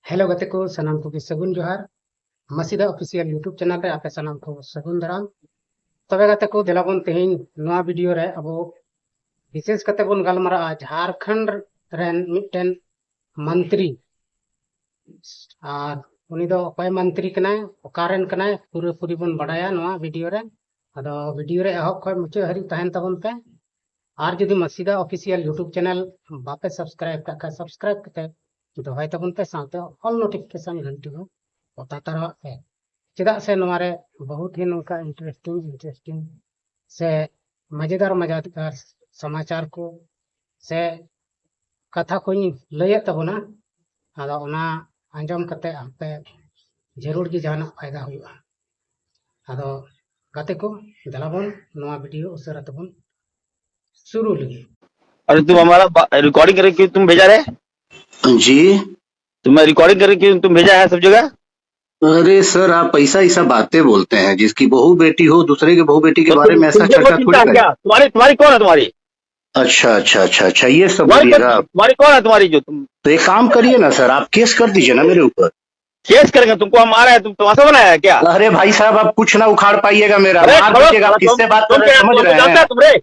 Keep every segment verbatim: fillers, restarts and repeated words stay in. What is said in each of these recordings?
Hello ᱜᱟᱛᱮ ᱠᱚ, ᱥᱟᱱᱟᱢ ᱠᱚᱜᱮ ᱥᱟᱹᱜᱩᱱ ᱡᱚᱦᱟᱨ᱾ ᱢᱟᱥᱤᱫᱟ ᱚᱯᱷᱤᱥᱤᱭᱟᱞ YouTube ᱪᱮᱱᱮᱞ ᱨᱮ ᱟᱯᱮ ᱥᱟᱱᱟᱢ ᱠᱚ ᱥᱟᱹᱜᱩᱱ ᱫᱟᱨᱟᱢ᱾ ᱛᱚᱵᱮ ᱜᱟᱛᱮ ᱠᱚ, ᱫᱮᱞᱟ ᱵᱚᱱ ᱛᱮᱦᱮᱧ ᱱᱚᱣᱟ ᱵᱷᱤᱰᱤᱭᱳ ᱨᱮ ᱟᱵᱚ ᱵᱤᱥᱮᱥ ᱠᱟᱛᱮ ᱵᱚᱱ ᱜᱟᱞᱢᱟᱨᱟᱜᱼᱟ ᱡᱷᱟᱲᱠᱷᱚᱸᱰ ᱨᱮᱱ ᱢᱤᱫᱴᱮᱱ ᱢᱚᱱᱛᱨᱤ᱾ ᱟᱨ ᱩᱱᱤ ᱫᱚ ᱚᱠᱚᱭ ᱢᱚᱱᱛᱨᱤ ᱠᱟᱱᱟᱭ, ᱚᱠᱟ ᱨᱮᱱ ᱠᱟᱱᱟᱭ, ᱯᱩᱨᱟᱹᱯᱩᱨᱤ ᱵᱚᱱ ᱵᱟᱰᱟᱭᱟ ᱱᱚᱣᱟ ᱵᱷᱤᱰᱤᱭᱳ ᱨᱮ᱾ ᱟᱫᱚ ᱵᱷᱤᱰᱤᱭᱳ ᱨᱮ ᱮᱦᱚᱵ ᱠᱷᱚᱱ ᱢᱩᱪᱟᱹᱫ ᱦᱟᱹᱨᱤᱡ ᱛᱟᱦᱮᱱ ᱛᱟᱵᱚᱱ ᱯᱮ᱾ ᱟᱨ ᱡᱩᱫᱤ ᱢᱟᱥᱤᱫᱟ ᱚᱯᱷᱤᱥᱤᱭᱟᱞ YouTube ᱪᱮᱱᱮᱞ ᱵᱟᱯᱮ ᱥᱟᱵᱥᱠᱨᱟᱭᱤᱵ ᱠᱟᱜ ᱠᱷᱟᱱ, ᱥᱟᱵᱥᱠᱨᱟᱭᱤᱵ ᱠᱟᱛᱮ ᱫᱚᱦᱚᱭ ᱛᱟᱵᱚᱱ ᱯᱮ, ᱥᱟᱶᱛᱮ ᱚᱞ ᱱᱳᱴᱤᱯᱷᱤᱠᱮᱥᱚᱱ ᱜᱷᱟᱱᱴᱤ ᱦᱚᱸ ᱚᱛᱟ ᱛᱟᱨᱟᱣᱟᱜ ᱯᱮ᱾ ᱪᱮᱫᱟᱜ ᱥᱮ ᱱᱚᱣᱟ ᱨᱮ ᱵᱚᱦᱩᱛ ᱦᱤ ᱱᱚᱝᱠᱟ ᱤᱱᱴᱟᱨᱮᱥᱴᱤᱝ ᱤᱱᱴᱟᱨᱮᱥᱴᱤᱝ ᱥᱮ ᱢᱟᱡᱮᱫᱟᱨ ᱢᱟᱡᱮᱫᱟᱨ ᱥᱚᱢᱟᱪᱟᱨ ᱠᱚ ᱥᱮ ᱠᱟᱛᱷᱟ ᱠᱚᱧ ᱞᱟᱹᱭᱮᱫ ᱛᱟᱵᱚᱱᱟ᱾ ᱟᱫᱚ ᱚᱱᱟ ᱟᱸᱡᱚᱢ ᱠᱟᱛᱮ ᱟᱯᱮ ᱡᱟᱹᱨᱩᱲ ᱜᱮ ᱡᱟᱦᱟᱱᱟᱜ ᱯᱷᱟᱭᱫᱟ ᱦᱩᱭᱩᱜᱼᱟ᱾ ᱟᱫᱚ ᱜᱟᱛᱮ ᱠᱚ, ᱫᱮᱞᱟ ᱵᱚᱱ ᱱᱚᱣᱟ ᱵᱷᱤᱰᱤᱭᱳ ᱩᱥᱟᱹᱨᱟ ᱛᱮᱵᱚᱱ ᱥᱩᱨᱩ ᱞᱮᱜᱮ᱾ अरे तुम हमारा रिकॉर्डिंग करके क्यों तुम भेजा रे? जी। तुम्हें रिकॉर्डिंग करके क्यों तुम भेजा है सब जगह? अरे सर, आप ऐसा ऐसा बातें बोलते हैं, जिसकी बहू बेटी हो, दूसरे के बहू बेटी के तो बारे तुम में ऐसा तुमको वो चर्चा चिंता थोड़ी है करें। क्या? तुम्हारी तुम्हारी कौन है तुम्हारी? अच्छा, अच्छा, अच्छा, अच्छा, ये सब तुम्हारी कौन बोलिएगा आप। तुम्हारी कौन है तुम्हारी जो तुम तो एक काम करिए ना सर, आप केस कर दीजिए ना मेरे ऊपर। केस करेंगे? तुमको हम मारा है, तुम तमाशा बनाया है क्या? अरे भाई साहब, आप कुछ ना उखाड़ पाइएगा मेरा, अरे मार छोड़ो, दीजिएगा, आप तुम किससे बात कर तुम रहे हैं, क्या समझ तुम रहे जानता है हैं? तुम रे?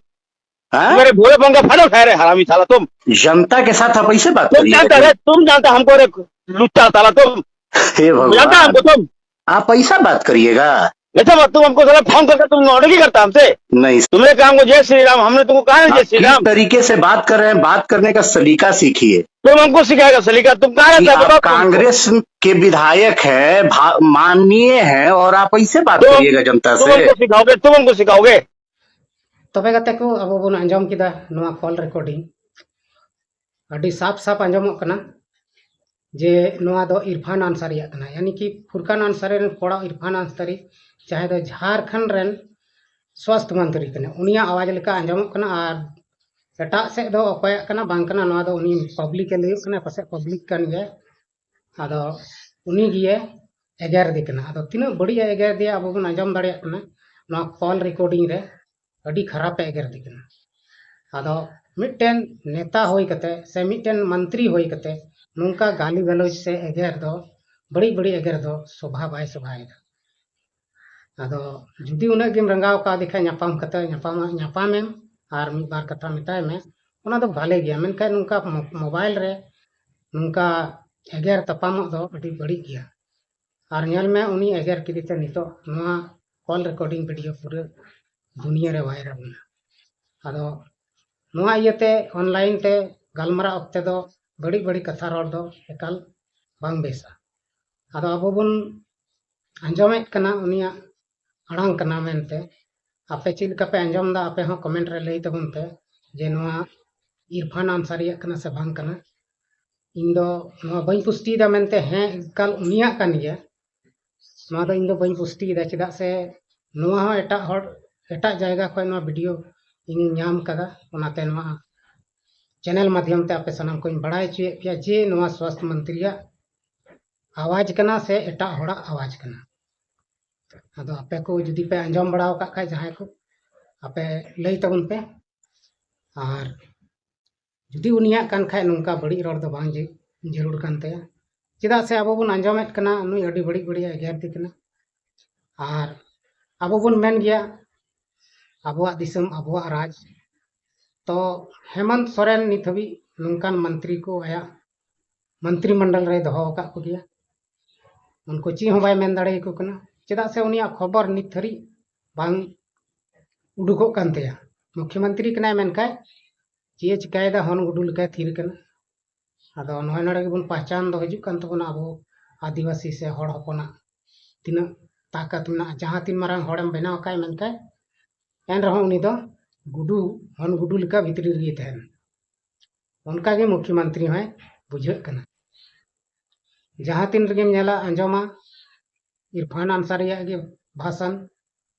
हाँ? तुम मेरे भोले पंखा फायदा उठा रहे हरामी साला तुम। जनता के साथ आप ऐसे बात तुम करिएगा जानता क्या? रे, तुम जानता हमको रे लुच्चा साला तुम। हे तुम जानता है हमको भगवान, तुम। आप ऐसा बात करिएगा? ऐसा बात तुम हमको साला फोन करके तुम नौटंकी करता हमसे। नहीं, तुमने कहा हमको जय श्री राम, हमने तुमको कहा ना जय आप श्री किस राम। तरीके से बात कर रहे हैं, बात करने का सलीका सीखिए। तुम हमको सिखाएगा सलीका, तुम कहाँ कि रहता है आप बताओ तुम हमको। कांग्रेस के विधायक हैं, भा- माननीय हैं, और आप ऐसे बात तुम करिएगा जनता तुम से। हमको सिखाओगे, तुम हमको सिखाओगे। ᱛᱚᱵᱮ ᱜᱟᱛᱮ ᱠᱚ, ᱟᱵᱚ ᱵᱚᱱ ᱟᱸᱡᱚᱢ ᱠᱮᱫᱟ ᱱᱚᱣᱟ ᱠᱚᱞ ᱨᱮᱠᱚᱨᱰᱤᱝ᱾ ᱟᱹᱰᱤ ᱥᱟᱯ ᱥᱟᱯ ᱟᱸᱡᱚᱢᱚᱜ ᱠᱟᱱᱟ ᱡᱮ ᱱᱚᱣᱟ ᱫᱚ ᱤᱨᱯᱷᱟᱱ ᱟᱱᱥᱟᱨᱤᱭᱟᱜ ᱠᱟᱱᱟ, ᱭᱟᱱᱤ ᱠᱤ ᱯᱷᱩᱨᱠᱟᱱ ᱟᱱᱥᱟᱨᱤ ᱨᱮᱱ ᱠᱚᱲᱟ ᱤᱨᱯᱷᱟᱱ ᱟᱱᱥᱟᱨᱤ, ᱡᱟᱦᱟᱸᱭ ᱫᱚ ᱡᱷᱟᱲᱠᱷᱚᱸᱰ ᱨᱮᱱ ᱥᱣᱟᱥᱛᱷ ᱢᱚᱱᱛᱨᱤ ᱠᱟᱱᱟ, ᱩᱱᱤᱭᱟᱜ ᱟᱣᱟᱡᱽ ᱞᱮᱠᱟ ᱟᱸᱡᱚᱢᱚᱜ ᱠᱟᱱᱟ᱾ ᱟᱨ ᱮᱴᱟᱜ ᱥᱮᱫ ᱫᱚ ᱚᱠᱚᱭᱟᱜ ᱠᱟᱱᱟ ᱵᱟᱝ ᱠᱟᱱᱟ, ᱱᱚᱣᱟ ᱫᱚ ᱩᱱᱤ ᱯᱟᱵᱽᱞᱤᱠ ᱮ ᱞᱟᱹᱭᱚᱜ ᱠᱟᱱᱟ, ᱯᱟᱥᱮᱡ ᱯᱟᱵᱽᱞᱤᱠ ᱠᱟᱱ ᱜᱮᱭᱟ᱾ ᱟᱫᱚ ᱩᱱᱤ ᱜᱮ ᱮᱜᱮᱨ ᱫᱮ ᱠᱟᱱᱟ᱾ ᱟᱫᱚ ᱛᱤᱱᱟᱹᱜ ᱵᱟᱹᱲᱤᱡ ᱮ ᱮᱜᱮᱨ ᱫᱮᱭᱟ ᱟᱵᱚ ᱵᱚᱱ ᱟᱸᱡᱚᱢ ᱫᱟᱲᱮᱭᱟᱜ ᱠᱟᱱᱟ ᱱᱚᱣᱟ ᱠᱚᱞ ᱨᱮᱠᱚᱨᱰᱤᱝ ᱨᱮ, ᱟᱹᱰᱤ ᱠᱷᱟᱨᱟᱯ ᱮ ᱮᱜᱮᱨ ᱫᱮ ᱠᱟᱱᱟ᱾ ᱟᱫᱚ ᱢᱤᱫᱴᱮᱱ ᱱᱮᱛᱟ ᱦᱩᱭ ᱠᱟᱛᱮ ᱥᱮ ᱢᱤᱫᱴᱮᱱ ᱢᱚᱱᱛᱨᱤ ᱦᱩᱭ ᱠᱟᱛᱮ ᱱᱚᱝᱠᱟ ᱜᱟᱹᱞᱤ ᱜᱟᱞᱚᱪ ᱥᱮ ᱮᱜᱮᱨ ᱫᱚ, ᱵᱟᱹᱲᱤᱡ ᱵᱟᱹᱲᱤᱡ ᱮᱜᱮᱨ ᱫᱚ ᱥᱚᱵᱷᱟ ᱵᱟᱭ ᱥᱚᱵᱷᱟᱭᱮᱫᱟ᱾ ᱟᱫᱚ ᱡᱩᱫᱤ ᱩᱱᱟᱹᱜ ᱜᱮᱢ ᱨᱟᱸᱜᱟᱣ ᱠᱟᱣᱫᱮ ᱠᱷᱟᱱ, ᱧᱟᱯᱟᱢ ᱠᱟᱛᱮ, ᱧᱟᱯᱟᱢ, ᱧᱟᱯᱟᱢᱮᱢ ᱟᱨ ᱢᱤᱫ ᱵᱟᱨ ᱠᱟᱛᱷᱟ ᱢᱮᱛᱟᱭ ᱢᱮ, ᱚᱱᱟ ᱫᱚ ᱵᱷᱟᱞᱮ ᱜᱮᱭᱟ᱾ ᱢᱮᱱᱠᱷᱟᱱ ᱱᱚᱝᱠᱟ ᱢᱳ-, ᱢᱳᱵᱟᱭᱤᱞ ᱨᱮ ᱱᱚᱝᱠᱟ ᱮᱜᱮᱨ ᱛᱟᱯᱟᱢᱚᱜ ᱫᱚ ᱟᱹᱰᱤ ᱵᱟᱹᱲᱤᱡ ᱜᱮᱭᱟ᱾ ᱟᱨ ᱧᱮᱞ ᱢᱮ, ᱩᱱᱤ ᱮᱜᱮᱨ ᱠᱮᱫᱮ ᱛᱮ ᱱᱤᱛᱚᱜ ᱱᱚᱣᱟ ᱠᱚᱞ ᱨᱮᱠᱚᱨᱰᱤᱝ ᱵᱷᱤᱰᱤᱭᱳ ᱯᱩᱨᱟᱹ ᱫᱩᱱᱤᱭᱟᱹ ᱨᱮ ᱵᱷᱟᱭᱨᱟᱞ ᱮᱱᱟ᱾ ᱟᱫᱚ ᱱᱚᱣᱟ ᱤᱭᱟᱹᱛᱮ ᱚᱱᱞᱟᱭᱤᱱ ᱛᱮ ᱜᱟᱞᱢᱟᱨᱟᱣ ᱚᱠᱛᱮ ᱫᱚ ᱵᱟᱹᱲᱤᱡ ᱵᱟᱹᱲᱤᱡ ᱠᱟᱛᱷᱟ ᱨᱚᱲ ᱫᱚ ᱮᱠᱟᱞ ᱵᱟᱝ ᱵᱮᱥᱟ᱾ ᱟᱫᱚ ᱟᱵᱚ ᱵᱚᱱ ᱟᱸᱡᱚᱢᱮᱫ ᱠᱟᱱᱟ, ᱩᱱᱤᱭᱟᱜ ᱟᱲᱟᱝ ᱠᱟᱱᱟ ᱢᱮᱱᱛᱮ᱾ ᱟᱯᱮ ᱪᱮᱫ ᱞᱮᱠᱟ ᱯᱮ ᱟᱸᱡᱚᱢ ᱮᱫᱟ, ᱟᱯᱮ ᱦᱚᱸ ᱠᱚᱢᱮᱱᱴ ᱨᱮ ᱞᱟᱹᱭ ᱛᱟᱵᱚᱱ ᱯᱮ ᱡᱮ ᱱᱚᱣᱟ ᱤᱨᱯᱷᱟᱱ ᱟᱱᱥᱟᱨᱤᱭᱟᱜ ᱠᱟᱱᱟ ᱥᱮ ᱵᱟᱝ ᱠᱟᱱᱟ᱾ ᱤᱧ ᱫᱚ ᱱᱚᱣᱟ ᱵᱟᱹᱧ ᱯᱩᱥᱴᱤᱭᱮᱫᱟ ᱢᱮᱱᱛᱮ, ᱦᱮᱸ, ᱮᱠᱟᱞ ᱩᱱᱤᱭᱟᱜ ᱠᱟᱱ ᱜᱮᱭᱟ, ᱱᱚᱣᱟ ᱫᱚ ᱤᱧ ᱫᱚ ᱵᱟᱹᱧ ᱯᱩᱥᱴᱤᱭᱮᱫᱟ᱾ ᱪᱮᱫᱟᱜ ᱥᱮ ᱱᱚᱣᱟ ᱦᱚᱸ ᱮᱴᱟᱜ ᱦᱚᱲ, ᱮᱴᱟᱜ ᱡᱟᱭᱜᱟ ᱠᱷᱚᱱ ᱱᱚᱣᱟ ᱵᱷᱤᱰᱤᱭᱳ ᱤᱧᱤᱧ ᱧᱟᱢ ᱠᱟᱫᱟ, ᱚᱱᱟᱛᱮ ᱱᱚᱣᱟ ᱪᱮᱱᱮᱞ ᱢᱟᱫᱽᱫᱷᱚᱢ ᱛᱮ ᱟᱯᱮ ᱥᱟᱱᱟᱢ ᱠᱚᱧ ᱵᱟᱲᱟᱭ ᱦᱚᱪᱚᱭᱮᱫ ᱯᱮᱭᱟ ᱡᱮ ᱱᱚᱣᱟ ᱥᱣᱟᱥᱛᱷ ᱢᱚᱱᱛᱨᱤᱭᱟᱜ ᱟᱣᱟᱡᱽ ᱠᱟᱱᱟ ᱥᱮ ᱮᱴᱟᱜ ᱦᱚᱲᱟᱜ ᱟᱣᱟᱡᱽ ᱠᱟᱱᱟ᱾ ᱟᱫᱚ ᱟᱯᱮ ᱠᱚ ᱡᱩᱫᱤ ᱯᱮ ᱟᱸᱡᱚᱢ ᱵᱟᱲᱟ ᱟᱠᱟᱫ ᱠᱷᱟᱡ, ᱡᱟᱦᱟᱸᱭ ᱠᱚ, ᱟᱯᱮ ᱞᱟᱹᱭ ᱛᱟᱵᱚᱱ ᱯᱮ᱾ ᱟᱨ ᱡᱩᱫᱤ ᱩᱱᱤᱭᱟᱜ ᱠᱟᱱ ᱠᱷᱟᱡ, ᱱᱚᱝᱠᱟ ᱵᱟᱹᱲᱤᱡ ᱨᱚᱲ ᱫᱚ ᱵᱟᱝ ᱡᱟᱹ-, ᱡᱟᱹᱨᱩᱲ ᱠᱟᱱ ᱛᱟᱭᱟ᱾ ᱪᱮᱫᱟᱜ ᱥᱮ ᱟᱵᱚ ᱵᱚᱱ ᱟᱸᱡᱚᱢᱮᱫ ᱠᱟᱱᱟ, ᱱᱩᱭ ᱟᱹᱰᱤ ᱵᱟᱹᱲᱤᱡ ᱵᱟᱹᱲᱤᱡ ᱮ ᱮᱜᱮᱨ ᱠᱟᱱᱟ᱾ ᱟᱨ ᱟᱵᱚ ᱵᱚᱱ ᱢᱮᱱ ᱜᱮᱭᱟ, ᱟᱵᱚᱣᱟᱜ ᱫᱤᱥᱚᱢ, ᱟᱵᱚᱣᱟᱜ ᱨᱟᱡᱽ᱾ ᱛᱚ ᱦᱮᱢᱚᱱᱛ ᱥᱚᱨᱮᱱ ᱱᱤᱛ ᱦᱟᱹᱵᱤᱡ ᱱᱚᱝᱠᱟᱱ ᱢᱚᱱᱛᱨᱤ ᱠᱚ ᱟᱭᱟᱜ ᱢᱚᱱᱛᱨᱤ ᱢᱚᱱᱰᱚᱞ ᱨᱮᱭ ᱫᱚᱦᱚ ᱟᱠᱟᱫ ᱠᱚᱜᱮᱭᱟ᱾ ᱩᱱᱠᱩ ᱪᱮᱫ ᱦᱚᱸ ᱵᱟᱭ ᱢᱮᱱ ᱫᱟᱲᱮᱭᱟᱠᱚ ᱠᱟᱱᱟ, ᱪᱮᱫᱟᱜ ᱥᱮ ᱩᱱᱤᱭᱟᱜ ᱠᱷᱚᱵᱚᱨ ᱱᱤᱛ ᱫᱷᱟᱹᱨᱤᱡ ᱵᱟᱝ ᱩᱰᱩᱠᱚᱜ ᱠᱟᱱ ᱛᱟᱭᱟ᱾ ᱢᱩᱠᱷᱭᱚᱢᱚᱱᱛᱨᱤ ᱠᱟᱱᱟᱭ, ᱢᱮᱱᱠᱷᱟᱱ ᱪᱮᱫ ᱮ ᱪᱤᱠᱟᱭᱮᱫᱟ, ᱦᱚᱱ ᱜᱩᱰᱩ ᱞᱮᱠᱟᱭ ᱛᱷᱤᱨ ᱠᱟᱱᱟ᱾ ᱟᱫᱚ ᱱᱚᱜᱼᱚᱭ ᱱᱚᱰᱮ ᱜᱮᱵᱚᱱ ᱯᱟᱦᱪᱟᱱ ᱫᱚ ᱦᱤᱡᱩᱜ ᱠᱟᱱ ᱛᱟᱵᱚᱱᱟ, ᱟᱵᱚ ᱟᱹᱫᱤᱵᱟᱹᱥᱤ ᱥᱮ ᱦᱚᱲ ᱦᱚᱯᱚᱱᱟᱜ ᱛᱤᱱᱟᱹᱜ ᱛᱟᱠᱟᱛ ᱢᱮᱱᱟᱜᱼᱟ᱾ ᱡᱟᱦᱟᱸ ᱛᱤᱱ ᱢᱟᱨᱟᱝ ᱦᱚᱲᱮᱢ ᱵᱮᱱᱟᱣ ᱠᱟᱭ, ᱢᱮᱱᱠᱷᱟᱱ ᱮᱱ ᱨᱮᱦᱚᱸ ᱩᱱᱤ ᱫᱚ ᱜᱩᱰᱩ, ᱦᱚᱱ ᱜᱩᱰᱩ ᱞᱮᱠᱟ ᱵᱷᱤᱛᱨᱤ ᱨᱮᱜᱮᱭ ᱛᱟᱦᱮᱱᱟ᱾ ᱚᱱᱠᱟ ᱜᱮ ᱢᱩᱠᱷᱭᱚᱢᱚᱱᱛᱨᱤ ᱦᱚᱸᱭ ᱵᱩᱡᱷᱟᱹᱜ ᱠᱟᱱᱟ᱾ ᱡᱟᱦᱟᱸ ᱛᱤᱱ ᱨᱮᱜᱮᱢ ᱧᱮᱞᱟ, ᱟᱸᱡᱚᱢᱟ, ᱤᱨᱯᱷᱟᱱ ᱟᱱᱥᱟᱨᱤᱭᱟᱜ ᱜᱮ ᱵᱷᱟᱥᱚᱱ᱾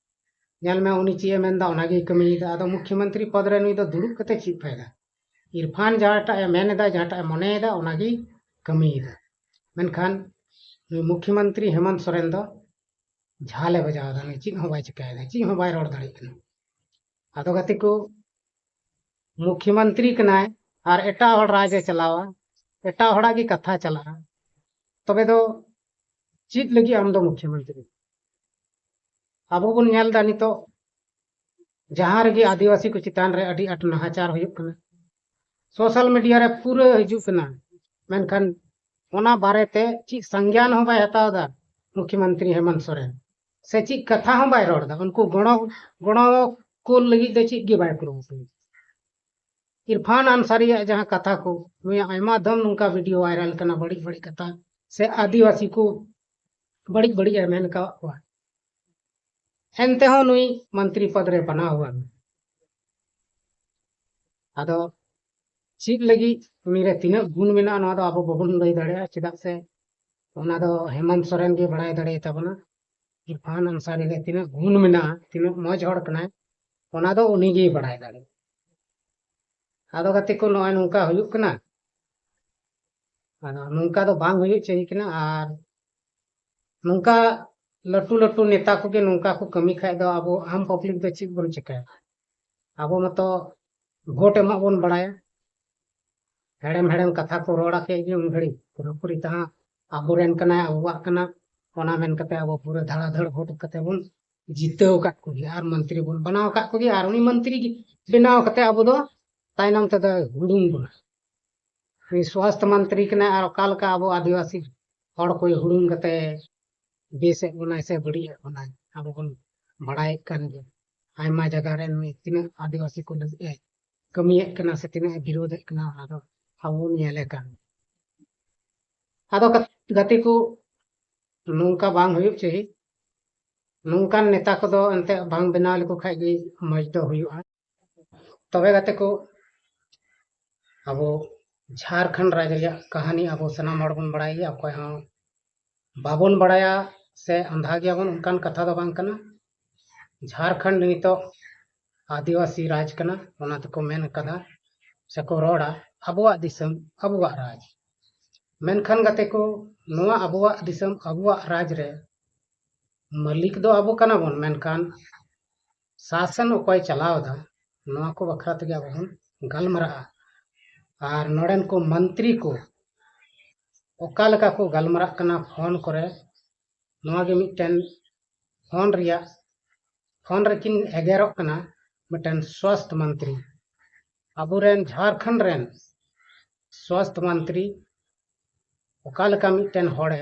ᱧᱮᱞ ᱢᱮ, ᱩᱱᱤ ᱪᱮᱫ ᱮ ᱢᱮᱱᱫᱟ, ᱚᱱᱟᱜᱮᱭ ᱠᱟᱹᱢᱤᱭᱮᱫᱟ᱾ ᱟᱫᱚ ᱢᱩᱠᱷᱭᱚᱢᱚᱱᱛᱨᱤ ᱯᱚᱫᱽ ᱨᱮ ᱱᱩᱭ ᱫᱚ ᱫᱩᱲᱩᱵ ᱠᱟᱛᱮ ᱪᱮᱫ ᱯᱷᱟᱭᱫᱟ? ᱤᱨᱯᱷᱟᱱ ᱡᱟᱦᱟᱸᱴᱟᱜ ᱮ ᱢᱮᱱ ᱮᱫᱟ, ᱡᱟᱦᱟᱸᱴᱟᱜ ᱮ ᱢᱚᱱᱮᱭᱮᱫᱟ, ᱚᱱᱟᱜᱮᱭ ᱠᱟᱹᱢᱤᱭᱮᱫᱟ᱾ ᱢᱮᱱᱠᱷᱟᱱ ᱱᱩᱭ ᱢᱩᱠᱷᱭᱚᱢᱚᱱᱛᱨᱤ ᱦᱮᱢᱚᱱᱛ ᱥᱚᱨᱮᱱ ᱫᱚ ᱡᱷᱟᱞᱮ ᱵᱟᱡᱟᱣ ᱮᱫᱟ, ᱱᱩᱭ ᱪᱮᱫ ᱦᱚᱸ ᱵᱟᱭ ᱪᱤᱠᱟᱹᱭᱮᱫᱟ, ᱪᱮᱫ ᱦᱚᱸ ᱵᱟᱭ ᱨᱚᱲ ᱫᱟᱲᱮᱭᱟᱜ ᱠᱟᱱᱟ᱾ ᱟᱫᱚ ᱜᱟᱛᱮ ᱠᱚ, ᱢᱩᱠᱷᱭᱚᱢᱚᱱᱛᱨᱤ ᱠᱟᱱᱟᱭ ᱟᱨ ᱮᱴᱟᱜ ᱦᱚᱲ ᱨᱟᱡᱽ ᱮ ᱪᱟᱞᱟᱣᱟ, ᱮᱴᱟᱜ ᱦᱚᱲᱟᱜ ᱜᱮ ᱠᱟᱛᱷᱟ ᱪᱟᱞᱟᱜᱼᱟ, ᱛᱚᱵᱮ ᱫᱚ ᱪᱮᱫ ᱞᱟᱹᱜᱤᱫ ᱟᱢ ᱫᱚ ᱢᱩᱠᱷᱭᱚᱢᱚᱱᱛᱨᱤ? ᱟᱵᱚ ᱵᱚᱱ ᱧᱮᱞ ᱮᱫᱟ ᱱᱤᱛᱚᱜ ᱡᱟᱦᱟᱸ ᱨᱮᱜᱮ ᱟᱹᱫᱤᱵᱟᱹᱥᱤ ᱠᱚ ᱪᱮᱛᱟᱱ ᱨᱮ ᱟᱹᱰᱤ ᱟᱸᱴ ᱱᱟᱦᱟᱪᱟᱨ ᱦᱩᱭᱩᱜ ᱠᱟᱱᱟ, ᱥᱳᱥᱟᱞ ᱢᱤᱰᱤᱭᱟ ᱨᱮ ᱯᱩᱨᱟᱹ ᱦᱤᱡᱩᱜ ᱠᱟᱱᱟ, ᱢᱮᱱᱠᱷᱟᱱ ᱚᱱᱟ ᱵᱟᱨᱮᱛᱮ ᱪᱮᱫ ᱥᱚᱝᱜᱮᱭᱟᱱ ᱦᱚᱸ ᱵᱟᱭ ᱦᱟᱛᱟᱣ ᱮᱫᱟ ᱢᱩᱠᱷᱭᱚᱢᱚᱱᱛᱨᱤ ᱦᱮᱢᱚᱱᱛ ᱥᱚᱨᱮᱱ, ᱥᱮ ᱪᱮᱫ ᱠᱟᱛᱷᱟ ᱦᱚᱸ ᱵᱟᱭ ᱨᱚᱲ ᱮᱫᱟ᱾ ᱩᱱᱠᱩ ᱜᱚᱲᱚ ᱜᱚᱲᱚ ᱠᱚ ᱞᱟᱹᱜᱤᱫ ᱫᱚ ᱪᱮᱫ ᱜᱮ ᱵᱟᱭ ᱠᱩᱨᱩᱢᱩᱴᱩᱭᱮᱫᱟ᱾ ᱤᱨᱯᱷᱟᱱ ᱟᱱᱥᱟᱨᱤᱭᱟᱜ ᱡᱟᱦᱟᱸ ᱠᱟᱛᱷᱟ ᱠᱚ, ᱱᱩᱭᱟᱜ ᱟᱭᱢᱟ ᱫᱚᱢ ᱱᱚᱝᱠᱟ ᱵᱷᱤᱰᱤᱭᱳ ᱵᱷᱟᱭᱨᱟᱞ ᱠᱟᱱᱟ, ᱵᱟᱹᱲᱤᱡ ᱵᱟᱹᱲᱤᱡ ᱠᱟᱛᱷᱟ, ᱥᱮ ᱟᱹᱫᱤᱵᱟᱹᱥᱤ ᱠᱚ ᱵᱟᱹᱲᱤᱡ ᱵᱟᱹᱲᱤᱡ ᱮ ᱢᱮᱱ ᱟᱠᱟᱫ ᱠᱚᱣᱟ᱾ ᱮᱱᱛᱮ ᱦᱚᱸ ᱱᱩᱭ ᱢᱚᱱᱛᱨᱤ ᱯᱚᱫᱽ ᱨᱮ ᱵᱮᱱᱟᱣ ᱟᱠᱟᱱᱟ᱾ ᱟᱫᱚ ᱪᱮᱫ ᱞᱟᱹᱜᱤᱫ ᱩᱱᱤ ᱨᱮ ᱛᱤᱱᱟᱹᱜ ᱜᱩᱱ ᱢᱮᱱᱟᱜᱼᱟ, ᱱᱚᱣᱟ ᱫᱚ ᱟᱵᱚ ᱵᱟᱵᱚᱱ ᱞᱟᱹᱭ ᱫᱟᱲᱮᱭᱟᱜᱼᱟ, ᱪᱮᱫᱟᱜ ᱥᱮ ᱚᱱᱟ ᱫᱚ ᱦᱮᱢᱚᱱᱛ ᱥᱚᱨᱮᱱ ᱜᱮ ᱵᱟᱲᱟᱭ ᱫᱟᱲᱮᱭᱟᱜ ᱛᱟᱵᱚᱱᱟ᱾ ᱤᱨᱯᱷᱟᱱ ᱟᱱᱥᱟᱨᱤ ᱨᱮ ᱛᱤᱱᱟᱹᱜ ᱜᱩᱱ ᱢᱮᱱᱟᱜᱼᱟ, ᱛᱤᱱᱟᱹᱜ ᱢᱚᱡᱽ ᱦᱚᱲ ᱠᱟᱱᱟᱭ, ᱚᱱᱟ ᱫᱚ ᱩᱱᱤ ᱜᱮᱭ ᱵᱟᱲᱟᱭ ᱫᱟᱲᱮᱭᱟᱜᱼᱟ᱾ ᱟᱫᱚ ᱜᱟᱛᱮ ᱠᱚ, ᱱᱚᱜᱼᱚᱭ ᱱᱚᱝᱠᱟ ᱦᱩᱭᱩᱜ ᱠᱟᱱᱟ᱾ ᱟᱫᱚ ᱱᱚᱝᱠᱟ ᱫᱚ ᱵᱟᱝ ᱦᱩᱭᱩᱜ ᱪᱟᱹᱦᱤ ᱠᱟᱱᱟ᱾ ᱟᱨ ᱱᱚᱝᱠᱟ ᱞᱟᱹᱴᱩ ᱞᱟᱹᱴᱩ ᱱᱮᱛᱟ ᱠᱚᱜᱮ ᱱᱚᱝᱠᱟ ᱠᱚ ᱠᱟᱹᱢᱤ ᱠᱷᱟᱡ ᱫᱚ ᱟᱵᱚ ᱟᱢ ᱯᱟᱵᱽᱞᱤᱠ ᱫᱚ ᱪᱮᱫ ᱵᱚᱱ ᱪᱤᱠᱟᱹᱭᱟ? ᱟᱵᱚ ᱢᱟᱛᱚ ᱵᱷᱳᱴ ᱮᱢᱚᱜ ᱵᱚᱱ ᱵᱟᱲᱟᱭᱟ, ᱦᱮᱲᱮᱢ ᱦᱮᱲᱮᱢ ᱠᱟᱛᱷᱟ ᱠᱚ ᱨᱚᱲᱟ ᱠᱮᱫ ᱜᱮ ᱩᱱ ᱜᱷᱟᱹᱲᱤᱡ ᱯᱩᱨᱟᱹᱯᱩᱨᱤ ᱛᱟᱦᱟᱸ ᱟᱵᱚᱨᱮᱱ ᱠᱟᱱᱟᱭ, ᱟᱵᱚᱣᱟᱜ ᱠᱟᱱᱟ, ᱚᱱᱟ ᱢᱮᱱ ᱠᱟᱛᱮ ᱟᱵᱚ ᱯᱩᱨᱟᱹ ᱫᱷᱟᱲᱟᱫᱷᱟᱹᱲ ᱵᱷᱳᱴ ᱠᱟᱛᱮ ᱵᱚᱱ ᱡᱤᱛᱟᱹᱣ ᱟᱠᱟᱫ ᱠᱚᱜᱮ ᱟᱨ ᱢᱚᱱᱛᱨᱤ ᱵᱚᱱ ᱵᱮᱱᱟᱣ ᱟᱠᱟᱫ ᱠᱚᱜᱮ, ᱟᱨ ᱩᱱᱤ ᱢᱚᱱᱛᱨᱤ ᱜᱮ ᱵᱮᱱᱟᱣ ᱠᱟᱛᱮ ᱟᱵᱚ ᱫᱚ ᱛᱟᱭᱱᱚᱢ ᱛᱮᱫᱚ ᱦᱩᱰᱩᱝ ᱵᱚᱱᱟ᱾ ᱩᱱᱤ ᱥᱣᱟᱥᱛᱷ ᱢᱚᱱᱛᱨᱤ ᱠᱟᱱᱟᱭ ᱟᱨ ᱚᱠᱟ ᱞᱮᱠᱟ ᱟᱵᱚ ᱟᱹᱫᱤᱵᱟᱹᱥᱤ ᱦᱚᱲ ᱠᱚᱭ ᱦᱩᱲᱩᱝ ᱠᱟᱛᱮ ᱵᱮᱥᱮᱫ ᱵᱚᱱᱟᱭ ᱥᱮ ᱵᱟᱹᱲᱤᱡ ᱮᱫ ᱵᱚᱱᱟᱭ, ᱟᱵᱚ ᱵᱚᱱ ᱵᱟᱲᱟᱭᱮᱫ ᱠᱟᱱ ᱜᱮᱭᱟ᱾ ᱟᱭᱢᱟ ᱡᱟᱭᱜᱟ ᱨᱮ ᱱᱩᱭ ᱛᱤᱱᱟᱹᱜ ᱟᱹᱫᱤᱵᱟᱹᱥᱤ ᱠᱚ ᱞᱟᱹᱜᱤᱫ ᱮ ᱠᱟᱹᱢᱤᱭᱮᱫ ᱠᱟᱱᱟ ᱥᱮ ᱛᱤᱱᱟᱹᱜ ᱮ ᱵᱤᱨᱳᱫᱮᱫ ᱠᱟᱱᱟ, ᱚᱱᱟ ᱫᱚ ᱟᱵᱚ ᱵᱚᱱ ᱧᱮᱞᱮ ᱠᱟᱱ ᱜᱮᱭᱟ᱾ ᱟᱫᱚ ᱜᱟ-, ᱜᱟᱛᱮ ᱠᱚ, ᱱᱚᱝᱠᱟ ᱵᱟᱝ ᱦᱩᱭᱩᱜ ᱪᱟᱹᱦᱤ᱾ ᱱᱚᱝᱠᱟᱱ ᱱᱮᱛᱟ ᱠᱚᱫᱚ ᱮᱱᱛᱮ ᱵᱟᱝ ᱵᱮᱱᱟᱣ ᱞᱮᱠᱚ ᱠᱷᱟᱡ ᱜᱮ ᱢᱚᱡᱽ ᱫᱚ ᱦᱩᱭᱩᱜᱼᱟ᱾ ᱛᱚᱵᱮ ᱜᱟᱛᱮ ᱠᱚ, ᱟᱵᱚ ᱡᱷᱟᱲᱠᱷᱚᱸᱰ ᱨᱟᱡᱽ ᱨᱮᱭᱟᱜ ᱠᱟᱹᱦᱱᱤ ᱟᱵᱚ ᱥᱟᱱᱟᱢ ᱦᱚᱲ ᱵᱚᱱ ᱵᱟᱲᱟᱭ ᱜᱮᱭᱟ, ᱚᱠᱚᱭ ᱦᱚᱸ ᱵᱟᱵᱚᱱ ᱵᱟᱲᱟᱭᱟ ᱥᱮ ᱟᱸᱫᱷᱟ ᱜᱮᱭᱟᱵᱚᱱ, ᱚᱱᱠᱟᱱ ᱠᱟᱛᱷᱟ ᱫᱚ ᱵᱟᱝ ᱠᱟᱱᱟ᱾ ᱡᱷᱟᱲᱠᱷᱚᱸᱰ ᱱᱤᱛᱚᱜ ᱟᱹᱫᱤᱵᱟᱹᱥᱤ ᱨᱟᱡᱽ ᱠᱟᱱᱟ, ᱚᱱᱟ ᱛᱮᱠᱚ ᱢᱮᱱ ᱠᱟᱫᱟ ᱥᱮᱠᱚ ᱨᱚᱲᱟ ᱟᱵᱚᱣᱟᱜ ᱫᱤᱥᱚᱢ, ᱟᱵᱚᱣᱟᱜ ᱨᱟᱡᱽ᱾ ᱢᱮᱱᱠᱷᱟᱱ ᱜᱟᱛᱮ ᱠᱚ, ᱱᱚᱣᱟ ᱟᱵᱚᱣᱟᱜ ᱫᱤᱥᱚᱢ, ᱟᱵᱚᱣᱟᱜ ᱨᱟᱡᱽ ᱨᱮ ᱢᱟᱹᱞᱤᱠ ᱫᱚ ᱟᱵᱚ ᱠᱟᱱᱟ ᱵᱚᱱ, ᱢᱮᱱᱠᱷᱟᱱ ᱥᱟᱥᱚᱱ ᱚᱠᱚᱭ ᱪᱟᱞᱟᱣ ᱮᱫᱟ, ᱱᱚᱣᱟ ᱠᱚ ᱵᱟᱠᱷᱨᱟ ᱛᱮᱜᱮ ᱟᱵᱚ ᱵᱚᱱ ᱜᱟᱞᱢᱟᱨᱟᱜᱼᱟ᱾ ᱟᱨ ᱱᱚᱰᱮᱱ ᱠᱚ ᱢᱚᱱᱛᱨᱤ ᱠᱚ ᱚᱠᱟ ᱞᱮᱠᱟ ᱠᱚ ᱜᱟᱞᱢᱟᱨᱟᱜ ᱠᱟᱱᱟ ᱯᱷᱳᱱ ᱠᱚᱨᱮ, ᱱᱚᱣᱟ ᱜᱮ ᱢᱤᱫᱴᱮᱱ ᱯᱷᱳᱱ ᱨᱮᱭᱟᱜ, ᱯᱷᱳᱱ ᱨᱮᱠᱤᱱ ᱮᱜᱮᱨᱚᱜ ᱠᱟᱱᱟ ᱢᱤᱫᱴᱮᱱ ᱥᱣᱟᱥᱛᱷ ᱢᱚᱱᱛᱨᱤ᱾ ᱟᱵᱚᱨᱮᱱ ᱡᱷᱟᱲᱠᱷᱚᱸᱰ ᱨᱮᱱ ᱥᱣᱟᱥᱛᱷ ᱢᱚᱱᱛᱨᱤ ᱚᱠᱟ ᱞᱮᱠᱟ ᱢᱤᱫᱴᱮᱱ ᱦᱚᱲᱮ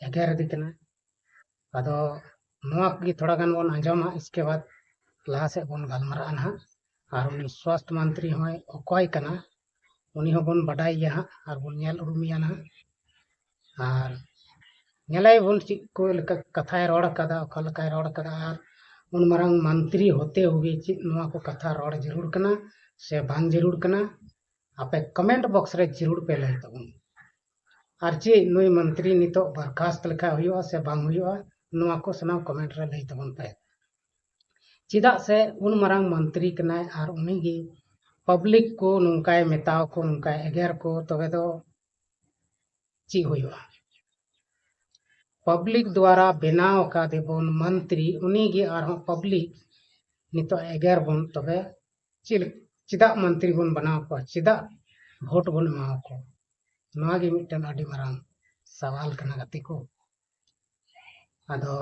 ᱮᱜᱮᱨᱮᱫᱮ ᱠᱟᱱᱟ᱾ ᱟᱫᱚ ᱱᱚᱣᱟ ᱠᱚᱜᱮ ᱛᱷᱚᱲᱟ ᱜᱟᱱ ᱵᱚᱱ ᱟᱸᱡᱚᱢᱟ, ᱤᱥᱠᱮ ᱵᱟᱫ ᱞᱟᱦᱟ ᱥᱮᱫ ᱵᱚᱱ ᱜᱟᱞᱢᱟᱨᱟᱜᱼᱟ ᱱᱟᱦᱟᱜ᱾ ᱟᱨ ᱩᱱᱤ ᱥᱣᱟᱥᱛᱷ ᱢᱚᱱᱛᱨᱤ ᱦᱚᱸᱭ ᱚᱠᱚᱭ ᱠᱟᱱᱟ, ᱩᱱᱤ ᱦᱚᱸᱵᱚᱱ ᱵᱟᱰᱟᱭ ᱜᱮᱭᱟ ᱦᱟᱸᱜ ᱟᱨ ᱵᱚᱱ ᱧᱮᱞ ᱩᱨᱩᱢᱮᱭᱟ ᱱᱟᱦᱟᱜ᱾ ᱟᱨ ᱧᱮᱞᱮᱭᱟᱵᱚᱱ ᱪᱮᱫ ᱠᱚ ᱞᱮᱠᱟ ᱠᱟᱛᱷᱟᱭ ᱨᱚᱲ ᱟᱠᱟᱫᱟ, ᱚᱠᱟ ᱞᱮᱠᱟᱭ ᱨᱚᱲ ᱟᱠᱟᱫᱟ, ᱟᱨ ᱩᱱ ᱢᱟᱨᱟᱝ ᱢᱚᱱᱛᱨᱤ ᱦᱚᱛᱮ ᱦᱩᱭᱮ ᱪᱮᱫ ᱱᱚᱣᱟ ᱠᱚ ᱠᱟᱛᱷᱟ ᱨᱚᱲ ᱡᱟᱹᱨᱩᱲ ᱠᱟᱱᱟ ᱥᱮ ᱵᱟᱝ ᱡᱟᱹᱨᱩᱲ ᱠᱟᱱᱟ, ᱟᱯᱮ ᱠᱚᱢᱮᱱᱴ ᱵᱚᱠᱥ ᱨᱮ ᱡᱟᱹᱨᱩᱲ ᱯᱮ ᱞᱟᱹᱭ ᱛᱟᱵᱚᱱ᱾ ᱟᱨ ᱪᱮᱫ ᱱᱩᱭ ᱢᱚᱱᱛᱨᱤ ᱱᱤᱛᱚᱜ ᱵᱚᱨᱠᱷᱟᱥᱛ ᱞᱮᱠᱷᱟᱱ ᱦᱩᱭᱩᱜᱼᱟ ᱥᱮ ᱵᱟᱝ ᱦᱩᱭᱩᱜᱼᱟ, ᱱᱚᱣᱟ ᱠᱚ ᱥᱟᱱᱟᱢ ᱠᱚᱢᱮᱱᱴ ᱨᱮ ᱞᱟᱹᱭ ᱛᱟᱵᱚᱱ ᱯᱮ᱾ ᱪᱮᱫᱟᱜ ᱥᱮ ᱩᱱ ᱢᱟᱨᱟᱝ ᱢᱚᱱᱛᱨᱤ ᱠᱟᱱᱟᱭ ᱟᱨ ᱩᱱᱤ ᱜᱮ ᱯᱟᱵᱽᱞᱤᱠ ᱠᱚ ᱱᱚᱝᱠᱟᱭ ᱢᱮᱛᱟᱣ ᱠᱚ, ᱱᱚᱝᱠᱟᱭ ᱮᱜᱮᱨ ᱠᱚ, ᱛᱚᱵᱮ ᱫᱚ ᱪᱮᱫ ᱦᱩᱭᱩᱜᱼᱟ? ᱯᱟᱵᱽᱞᱤᱠ ᱫᱣᱟᱨᱟ ᱵᱮᱱᱟᱣ ᱟᱠᱟᱫᱮ ᱵᱚᱱ ᱢᱚᱱᱛᱨᱤ, ᱩᱱᱤ ᱜᱮ ᱟᱨᱦᱚᱸ ᱯᱟᱵᱽᱞᱤᱠ ᱱᱤᱛᱚᱜ ᱮᱜᱮᱨ ᱵᱚᱱ, ᱛᱚᱵᱮ ᱪᱮᱫ, ᱪᱮᱫᱟᱜ ᱢᱚᱱᱛᱨᱤ ᱵᱚᱱ ᱵᱮᱱᱟᱣ ᱠᱚᱣᱟ? ᱪᱮᱫᱟᱜ ᱵᱷᱳᱴ ᱵᱚᱱ ᱮᱢᱟ ᱠᱚᱣᱟ? ᱱᱚᱣᱟ ᱜᱮ ᱢᱤᱫᱴᱮᱱ ᱟᱹᱰᱤ ᱢᱟᱨᱟᱝ ᱥᱟᱣᱟᱞ ᱠᱟᱱᱟ ᱜᱟᱛᱮ ᱠᱚ᱾ ᱟᱫᱚ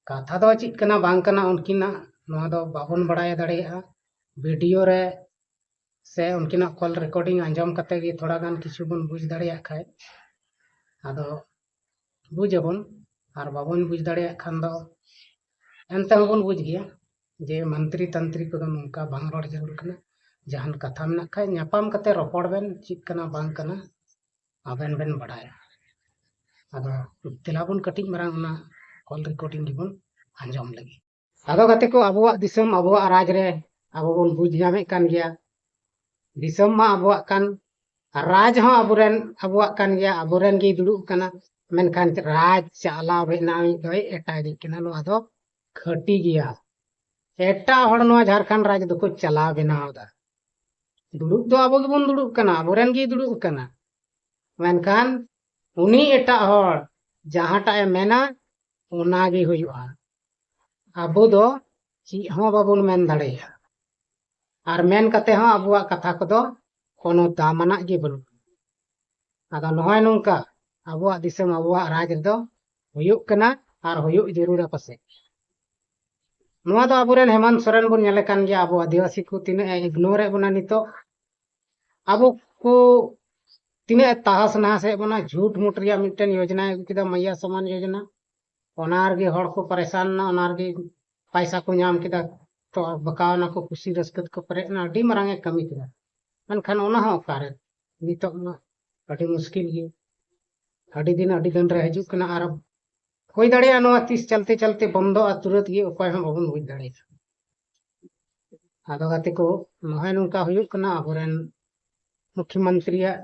ᱠᱟᱛᱷᱟ ᱫᱚ ᱪᱮᱫ ᱠᱟᱱᱟ ᱵᱟᱝ ᱠᱟᱱᱟ ᱩᱱᱠᱤᱱᱟᱜ, ᱱᱚᱣᱟ ᱫᱚ ᱵᱟᱵᱚᱱ ᱵᱟᱲᱟᱭ ᱫᱟᱲᱮᱭᱟᱜᱼᱟ᱾ ᱵᱷᱤᱰᱤᱭᱳ ᱨᱮ ᱥᱮ ᱩᱱᱠᱤᱱᱟᱜ ᱠᱚᱞ ᱨᱮᱠᱚᱨᱰᱤᱝ ᱟᱸᱡᱚᱢ ᱠᱟᱛᱮ ᱜᱮ ᱛᱷᱚᱲᱟ ᱜᱟᱱ ᱠᱤᱪᱷᱩ ᱵᱚᱱ ᱵᱩᱡᱽ ᱫᱟᱲᱮᱭᱟᱜ ᱠᱷᱟᱡ, ᱟᱫᱚ ᱵᱩᱡᱽ ᱟᱵᱚᱱ᱾ ᱟᱨ ᱵᱟᱵᱚᱱ ᱵᱩᱡᱽ ᱫᱟᱲᱮᱭᱟᱜ ᱠᱷᱟᱱ ᱫᱚ ᱮᱱᱛᱮ ᱦᱚᱸᱵᱚᱱ ᱵᱩᱡᱽ ᱜᱮᱭᱟ ᱡᱮ ᱢᱚᱱᱛᱨᱤ ᱛᱚᱱᱛᱨᱤ ᱠᱚᱫᱚ ᱱᱚᱝᱠᱟ ᱵᱟᱝ ᱨᱚᱲ ᱡᱟᱹᱨᱩᱲ ᱠᱟᱱᱟ᱾ ᱡᱟᱦᱟᱱ ᱠᱟᱛᱷᱟ ᱢᱮᱱᱟᱜ ᱠᱷᱟᱡ ᱧᱟᱯᱟᱢ ᱠᱟᱛᱮ ᱨᱚᱯᱚᱲ ᱵᱮᱱ, ᱪᱮᱫ ᱠᱟᱱᱟ ᱵᱟᱝ ᱠᱟᱱᱟ ᱟᱵᱮᱱ ᱵᱮᱱ ᱵᱟᱰᱟᱭᱟ᱾ ᱟᱫᱚ ᱫᱮᱞᱟ ᱵᱚᱱ ᱠᱟᱹᱴᱤᱡ ᱢᱟᱨᱟᱝ ᱚᱱᱟ ᱠᱚᱞ ᱨᱮᱠᱚᱨᱰᱤᱝ ᱜᱮᱵᱚᱱ ᱟᱸᱡᱚᱢ ᱞᱮᱜᱮ᱾ ᱟᱫᱚ ᱜᱟᱛᱮ ᱠᱚ, ᱟᱵᱚᱣᱟᱜ ᱫᱤᱥᱚᱢ, ᱟᱵᱚᱣᱟᱜ ᱨᱟᱡᱽ ᱨᱮ ᱟᱵᱚ ᱵᱚᱱ ᱵᱩᱡᱽ ᱧᱟᱢᱮᱫ ᱠᱟᱱ ᱜᱮᱭᱟ, ᱫᱤᱥᱚᱢ ᱢᱟ ᱟᱵᱚᱣᱟᱜ ᱠᱟᱱ, ᱟᱨ ᱨᱟᱡᱽ ᱦᱚᱸ ᱟᱵᱚᱨᱮᱱ, ᱟᱵᱚᱣᱟᱜ ᱠᱟᱱ ᱜᱮᱭᱟ, ᱟᱵᱚᱨᱮᱱ ᱜᱮᱭ ᱫᱩᱲᱩᱵ ᱠᱟᱱᱟ᱾ ᱢᱮᱱᱠᱷᱟᱱ ᱨᱟᱡᱽ ᱪᱟᱞᱟᱣ ᱵᱮᱱᱟᱣᱤᱡ ᱫᱚᱭ ᱮᱴᱟᱜᱤᱡ ᱠᱟᱱᱟ᱾ ᱱᱚᱣᱟ ᱫᱚ ᱠᱷᱟᱹᱴᱤ ᱜᱮᱭᱟ᱾ ᱮᱴᱟᱜ ᱦᱚᱲ ᱱᱚᱣᱟ ᱡᱷᱟᱲᱠᱷᱚᱸᱰ ᱨᱟᱡᱽ ᱫᱚᱠᱚ ᱪᱟᱞᱟᱣ ᱵᱮᱱᱟᱣ ᱮᱫᱟ᱾ ᱫᱩᱲᱩᱵ ᱫᱚ ᱟᱵᱚ ᱜᱮᱵᱚᱱ ᱫᱩᱲᱩᱵ ᱠᱟᱱᱟ, ᱟᱵᱚᱨᱮᱱ ᱜᱮᱭ ᱫᱩᱲᱩᱵ ᱠᱟᱱᱟ᱾ ᱢᱮᱱᱠᱷᱟᱱ ᱩᱱᱤ ᱮᱴᱟᱜ ᱦᱚᱲ ᱡᱟᱦᱟᱸᱴᱟᱜ ᱮ ᱢᱮᱱᱟ, ᱚᱱᱟ ᱜᱮ ᱦᱩᱭᱩᱜᱼᱟ᱾ ᱟᱵᱚ ᱫᱚ ᱪᱮᱫ ᱦᱚᱸ ᱵᱟᱵᱚᱱ ᱢᱮᱱ ᱫᱟᱲᱮᱭᱟᱜᱼᱟ᱾ ᱟᱨ ᱢᱮᱱ ᱠᱟᱛᱮ ᱦᱚᱸ ᱟᱵᱚᱣᱟᱜ ᱠᱟᱛᱷᱟ ᱠᱚᱫᱚ ᱠᱳᱱᱳ ᱫᱟᱢᱟᱱᱟᱜ ᱜᱮ ᱵᱟᱹᱱᱩᱜᱼᱟ᱾ ᱟᱫᱚ ᱱᱚᱜᱼᱚᱭ ᱱᱚᱝᱠᱟ ᱟᱵᱚᱣᱟᱜ ᱫᱤᱥᱚᱢ, ᱟᱵᱚᱣᱟᱜ ᱨᱟᱡᱽ ᱨᱮᱫᱚ ᱦᱩᱭᱩᱜ ᱠᱟᱱᱟ ᱟᱨ ᱦᱩᱭᱩᱜ ᱡᱟᱹᱨᱩᱲᱟ ᱯᱟᱥᱮᱡ᱾ ᱱᱚᱣᱟ ᱫᱚ ᱟᱵᱚᱨᱮᱱ ᱦᱮᱢᱟᱱᱛ ᱥᱚᱨᱮᱱ ᱵᱚᱱ ᱧᱮᱞᱮ ᱠᱟᱱ ᱜᱮᱭᱟ, ᱟᱵᱚ ᱟᱹᱫᱤᱵᱟᱹᱥᱤ ᱠᱚ ᱛᱤᱱᱟᱹᱜ ᱮ ᱤᱜᱱᱳᱨ ᱮᱫ ᱵᱚᱱᱟ ᱱᱤᱛᱚᱜ, ᱟᱵᱚ ᱠᱚ ᱛᱤᱱᱟᱹᱜ ᱮ ᱛᱟᱦᱟᱥ ᱱᱟᱦᱟᱥ ᱮᱫ ᱵᱚᱱᱟ᱾ ᱡᱷᱩᱴ ᱢᱩᱴ ᱨᱮᱭᱟᱜ ᱢᱤᱫᱴᱮᱱ ᱭᱳᱡᱚᱱᱟᱭ ᱟᱹᱜᱩ ᱠᱮᱫᱟ, ᱢᱟᱭᱭᱟ ᱥᱚᱢᱟᱱ ᱭᱳᱡᱚᱱᱟ, ᱚᱱᱟ ᱨᱮᱜᱮ ᱦᱚᱲ ᱠᱚ ᱯᱟᱨᱮᱥᱟᱱ ᱮᱱᱟ, ᱚᱱᱟ ᱨᱮᱜᱮ ᱯᱟᱭᱥᱟ ᱠᱚ ᱧᱟᱢ ᱠᱮᱫᱟ, ᱛᱚ ᱵᱟᱠᱟᱣ ᱮᱱᱟ ᱠᱚ, ᱠᱩᱥᱤ ᱨᱟᱹᱥᱠᱟᱹ ᱛᱮᱠᱚ ᱯᱮᱨᱮᱡ ᱮᱱᱟ, ᱟᱹᱰᱤ ᱢᱟᱨᱟᱝ ᱮ ᱠᱟᱹᱢᱤ ᱠᱮᱫᱟ᱾ ᱢᱮᱱᱠᱷᱟᱱ ᱚᱱᱟ ᱦᱚᱸ ᱚᱠᱟᱨᱮ? ᱱᱤᱛᱚᱜ ᱢᱟ ᱟᱹᱰᱤ ᱢᱩᱥᱠᱤᱞ ᱜᱮ, ᱟᱹᱰᱤ ᱫᱤᱱ ᱟᱹᱰᱤ ᱫᱤᱱ ᱨᱮ ᱦᱤᱡᱩᱜ ᱠᱟᱱᱟ᱾ ᱟᱨ ᱦᱩᱭ ᱫᱟᱲᱮᱭᱟᱜᱼᱟ ᱱᱚᱣᱟ ᱛᱤᱥ ᱪᱟᱞᱛᱮ ᱪᱟᱞᱛᱮ ᱵᱚᱱᱫᱚᱜᱼᱟ ᱛᱩᱨᱟᱹᱛ ᱜᱮ, ᱚᱠᱚᱭ ᱦᱚᱸ ᱵᱟᱵᱚᱱ ᱵᱩᱡᱽ ᱫᱟᱲᱮᱭᱟᱜᱼᱟ᱾ ᱟᱫᱚ ᱜᱟᱛᱮ ᱠᱚ, ᱱᱚᱜᱼᱚᱭ ᱱᱚᱝᱠᱟ ᱦᱩᱭᱩᱜ ᱠᱟᱱᱟ ᱟᱵᱚᱨᱮᱱ ᱢᱩᱠᱷᱭᱚᱢᱚᱱᱛᱨᱤᱭᱟᱜ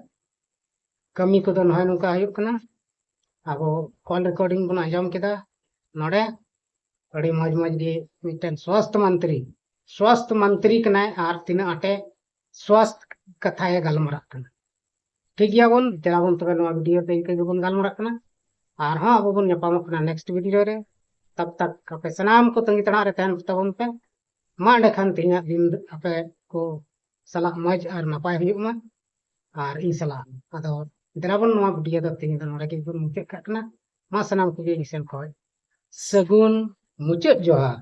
ᱠᱟᱹᱢᱤ ᱠᱚᱫᱚ, ᱱᱚᱜᱼᱚᱭ ᱱᱚᱝᱠᱟ ᱦᱩᱭᱩᱜ ᱠᱟᱱᱟ᱾ ᱟᱵᱚ ᱠᱚᱞ ᱨᱮᱠᱚᱨᱰᱤᱝ ᱵᱚᱱ ᱟᱸᱡᱚᱢ ᱠᱮᱫᱟ ᱱᱚᱰᱮ, ᱟᱹᱰᱤ ᱢᱚᱡᱽ ᱢᱚᱡᱽ ᱜᱮ ᱢᱤᱫᱴᱮᱱ ᱥᱣᱟᱥᱛᱷ ᱢᱚᱱᱛᱨᱤ, ᱥᱣᱟᱥᱛᱷ ᱢᱚᱱᱛᱨᱤ ᱠᱟᱱᱟᱭ ᱟᱨ ᱛᱤᱱᱟᱹᱜ ᱟᱸᱴᱮ ᱥᱣᱟᱥᱛᱷ ᱠᱟᱛᱷᱟᱭᱮ ᱜᱟᱞᱢᱟᱨᱟᱜ ᱠᱟᱱᱟ᱾ ᱴᱷᱤᱠ ᱜᱮᱭᱟ ᱵᱚᱱ, ᱫᱮᱞᱟ ᱵᱚᱱ ᱛᱚᱵᱮ ᱱᱚᱣᱟ ᱵᱷᱤᱰᱤᱭᱳ ᱫᱚ ᱤᱱᱠᱟᱹ ᱜᱮᱵᱚᱱ ᱜᱟᱞᱢᱟᱨᱟᱜ ᱠᱟᱱᱟ᱾ ᱟᱨᱦᱚᱸ ᱟᱵᱚ ᱵᱚᱱ ᱧᱟᱯᱟᱢᱚᱜ ᱠᱟᱱᱟ ᱱᱮᱠᱥᱴ ᱵᱷᱤᱰᱤᱭᱳ ᱨᱮ᱾ ᱛᱟᱵ ᱛᱟᱠ ᱟᱯᱮ ᱥᱟᱱᱟᱢ ᱠᱚ ᱛᱟᱺᱜᱤ ᱛᱟᱲᱟᱜ ᱨᱮ ᱛᱟᱦᱮᱱ ᱛᱟᱵᱚᱱ ᱯᱮ᱾ ᱢᱟ ᱮᱸᱰᱮᱠᱷᱟᱱ ᱛᱮᱦᱮᱧᱟᱜ ᱫᱤᱱ ᱟᱯᱮ ᱠᱚ ᱥᱟᱞᱟᱜ ᱢᱚᱡᱽ ᱟᱨ ᱱᱟᱯᱟᱭ ᱦᱩᱭᱩᱜ ᱢᱟ, ᱟᱨ ᱤᱧ ᱥᱟᱞᱟᱜ᱾ ᱟᱫᱚ ᱫᱮᱞᱟ ᱵᱚᱱ ᱱᱚᱣᱟ ᱵᱷᱤᱰᱤᱭᱳ ᱫᱚ ᱛᱮᱦᱮᱧ ᱫᱚ ᱱᱚᱰᱮ ᱜᱮᱵᱚᱱ ᱢᱩᱪᱟᱹᱫ ᱠᱟᱜ ᱠᱟᱱᱟ᱾ ᱢᱟ ᱥᱟᱱᱟᱢ ᱠᱚᱜᱮ ᱤᱧ ᱥᱮᱱ ᱠᱷᱚᱱ ᱥᱟᱹᱜᱩᱱ ᱢᱩᱪᱟᱹᱫ ᱡᱚᱦᱟᱨ᱾